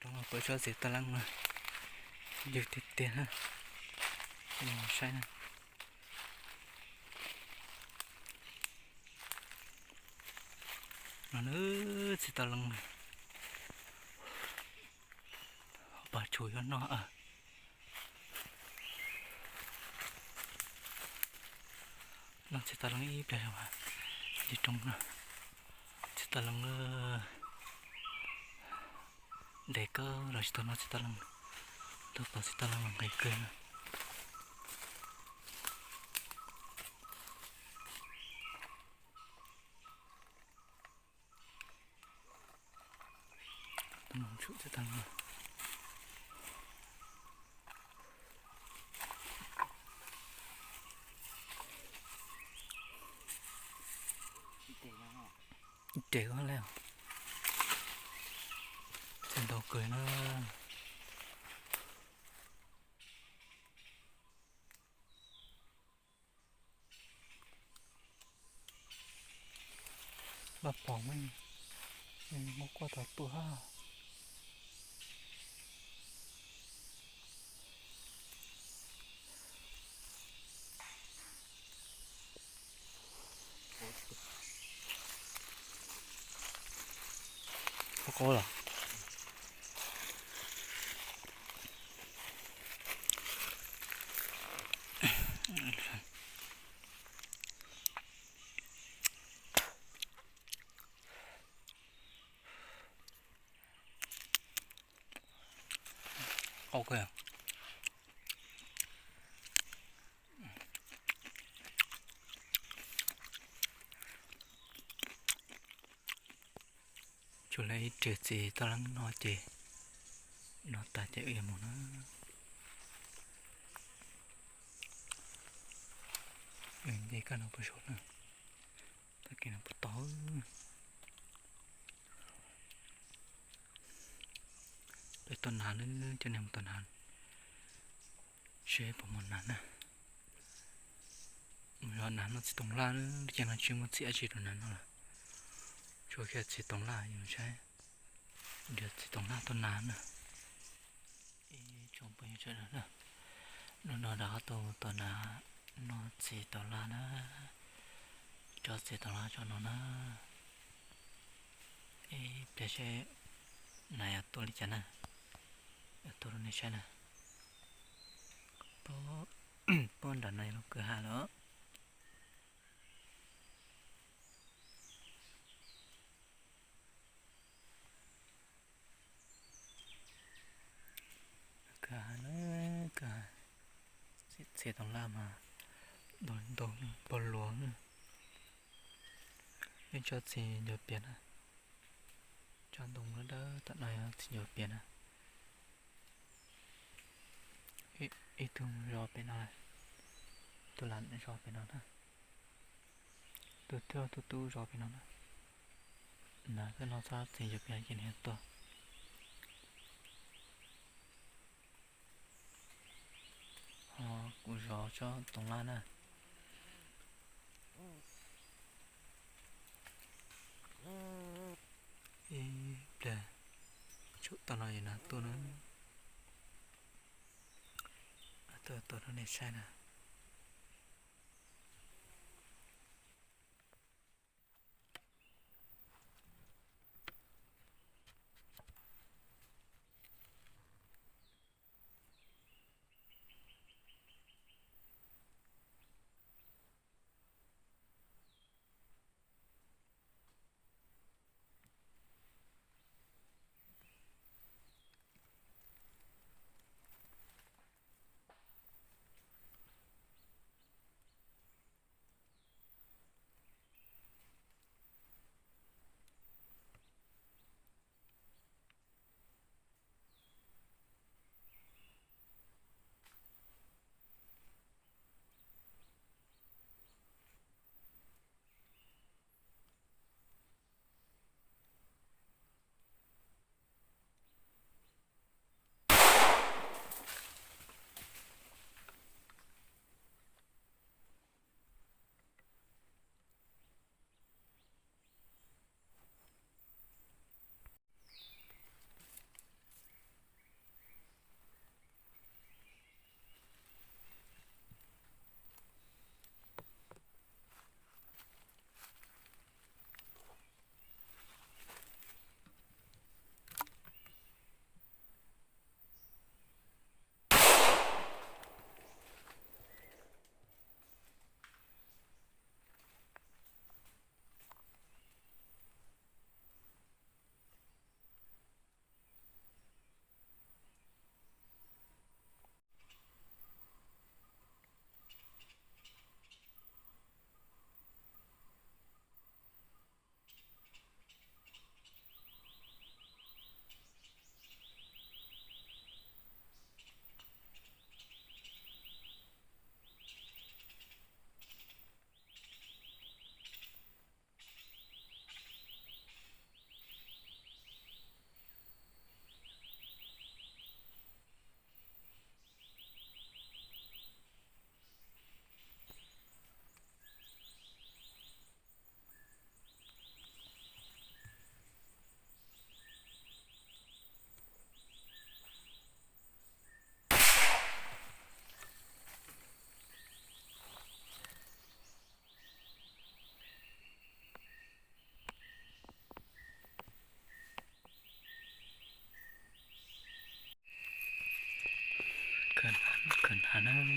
Roob no kuj tsob txiv toj leeb no, ywg tiag tiag na. Saib na. No na, txiv toj leeb, pog tshum yuav noj. Noj txiv toj leeb ib pliag, ib roob no. Txiv toj leeb ntev kawg los tsis tau noj txiv toj leeb, tau pom txiv toj leeb los nqis kawg no. Ib tes ko le, txiv ntau kawg na. Npaj pom mas, muab kuaj tau tuaj. Qab qab los. Qab kawg. Tsuas li ib riam txiv toj leeb no ces noj tas ces wb yuav mus na. Nce kab no puas saud na, tag kis no puas tau. Peb tos nas na, coj nej mus tos nas, seb puas muaj nas na. Mus zov nas noj txiv toov laj, lub caij no tsis muaj txiv dab tsi rau nas noj lawm, tsuas yog txiv toov laj. Yus saib, yog txiv toov laj tuaj nas na. Ib tsoom phooj ywg sawv daws na, hnub no rov qab tuaj tos nas noj txiv toov laj na. Tsob txiv toov laj tsob no na. Ib pliag seb nas yuav tuaj li cas na, yuav tuaj rau nej saib na. Puag nram no yog lub kwj ha lawm. Kwj ha na, kwj ha. Txiv toov laj mas ntau ntau, pog luas na. Ib tsob txiv ncuav pias na, tsob ntoo dawb dawb tom no yog txiv ncuav pias na. Ib tug zov pem no, tus lam zov pem no na, tus twb tub tub zov pem no na. Nas twb noj txog txiv ncuav pias ces nws tuaj. Ho kuv zov tsob toov laj na. Ib pliag tsum tau no yus nas tuaj na. Tuaj tuaj rau nej saib na.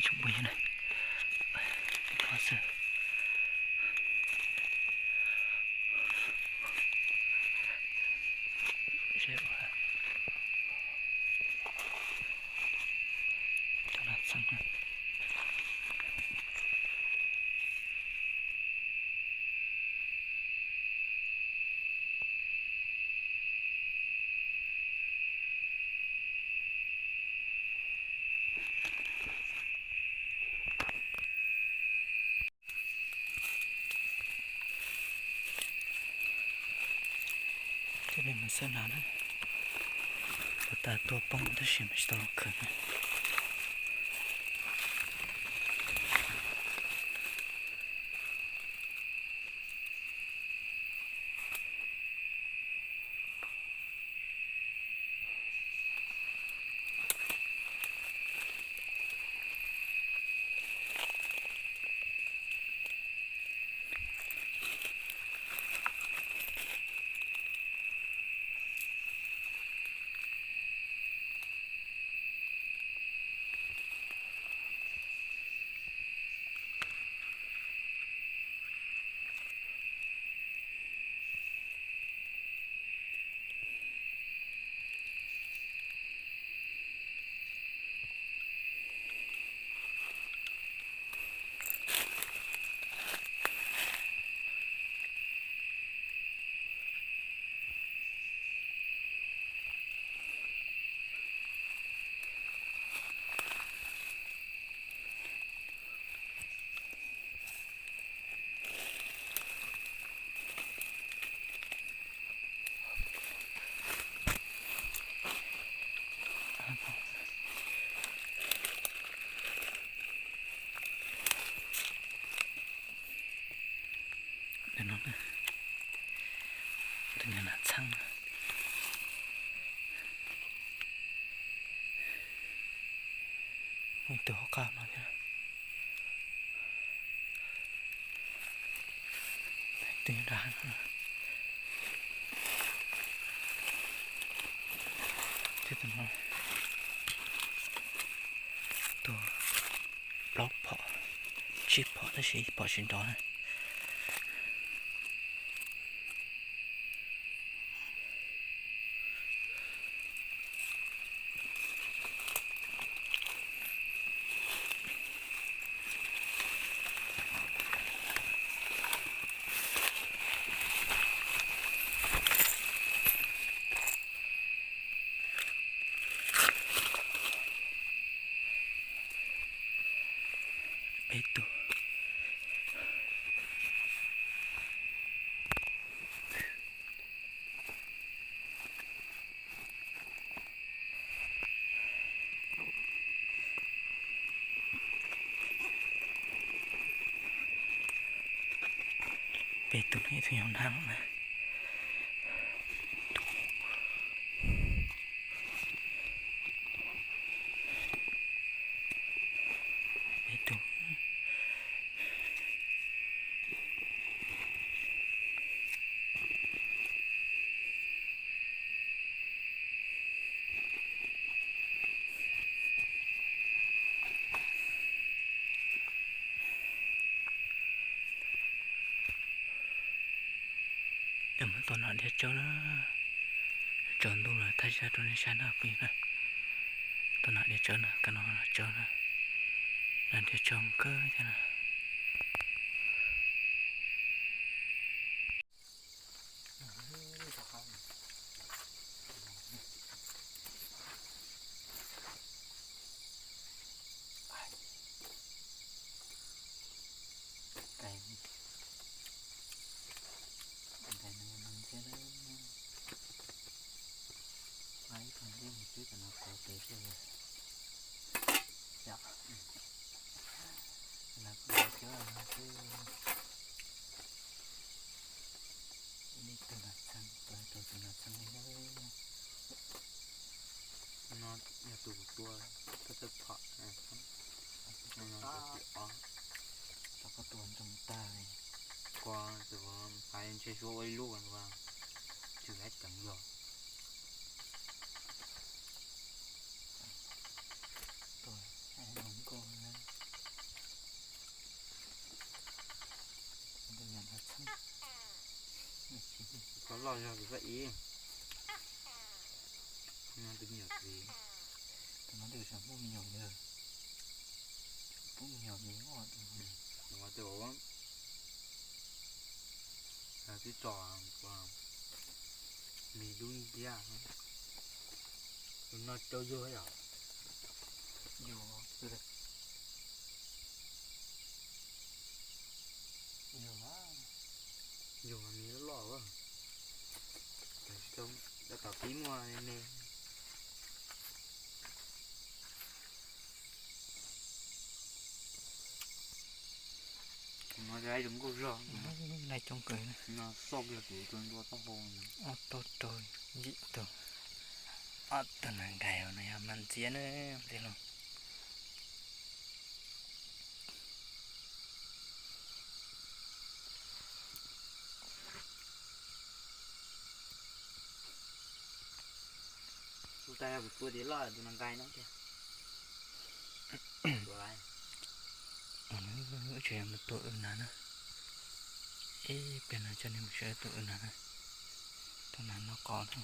Tsis muaj yog na, tib no xwb. Cov nas txheeb na. Cov no mas xab nas na, puas tas tuaj poob tab sis mas tsis tau los khwv na. Tus no, tus no nas txheeb. Muaj ib tug hauv qab no thiab. Tus nyob nram no. Thiab tus no tuag plaub phom, tsib phom tab sis ib phom tsis nrov na. Peb tug. Peb tug no ib tug nyob nram no na. Peb tug. Es muab tua noj dhia tsawb na, tsaus ntuj lawm thaij zaj rau nej saib na phooj ywg na. Tua noj dhia tsawb na, kab no los tsawb na, noj dhia tsawb kawg thiab na. Ib tug ntej mus twb tam no qhov tes xwb. Yom, lawv kuj cov no xwb. Ib tug nas txheeb, tus nas txheeb li na. No yog tus kuv tua thawj thawj phom, no tus tim ob. Rau koj tua ntsoog tag li. Kuv tus hais ntshe suav ua ib lub, tswm lab ceev yog. Tua, mus nkauj na. Loj zog tus pab ib. No tus me nyuam txiv. Tus no twb tseem pub me nyuam yog. Pub me nyuam me nyuam. Ua tus twb tso me dub nciab. Tus no rau yug yom. Yug, yug mas me loj loj. Tab tom pib muaj me. No zoo nkauj zog. Nai coob kawg. No xoj kiag kuv tus ntua taub hau. Ob tug rau yim tug. Ob tug nas nkais no yog mas ntxiab na, ntxiab los. Tus tas yog kuv tua tias loj tus nas nkais no tiag. Tseem mus tua wb nas na. Ib pliag no coj nej mus saib tua wb nas na. Tus nas no qos na.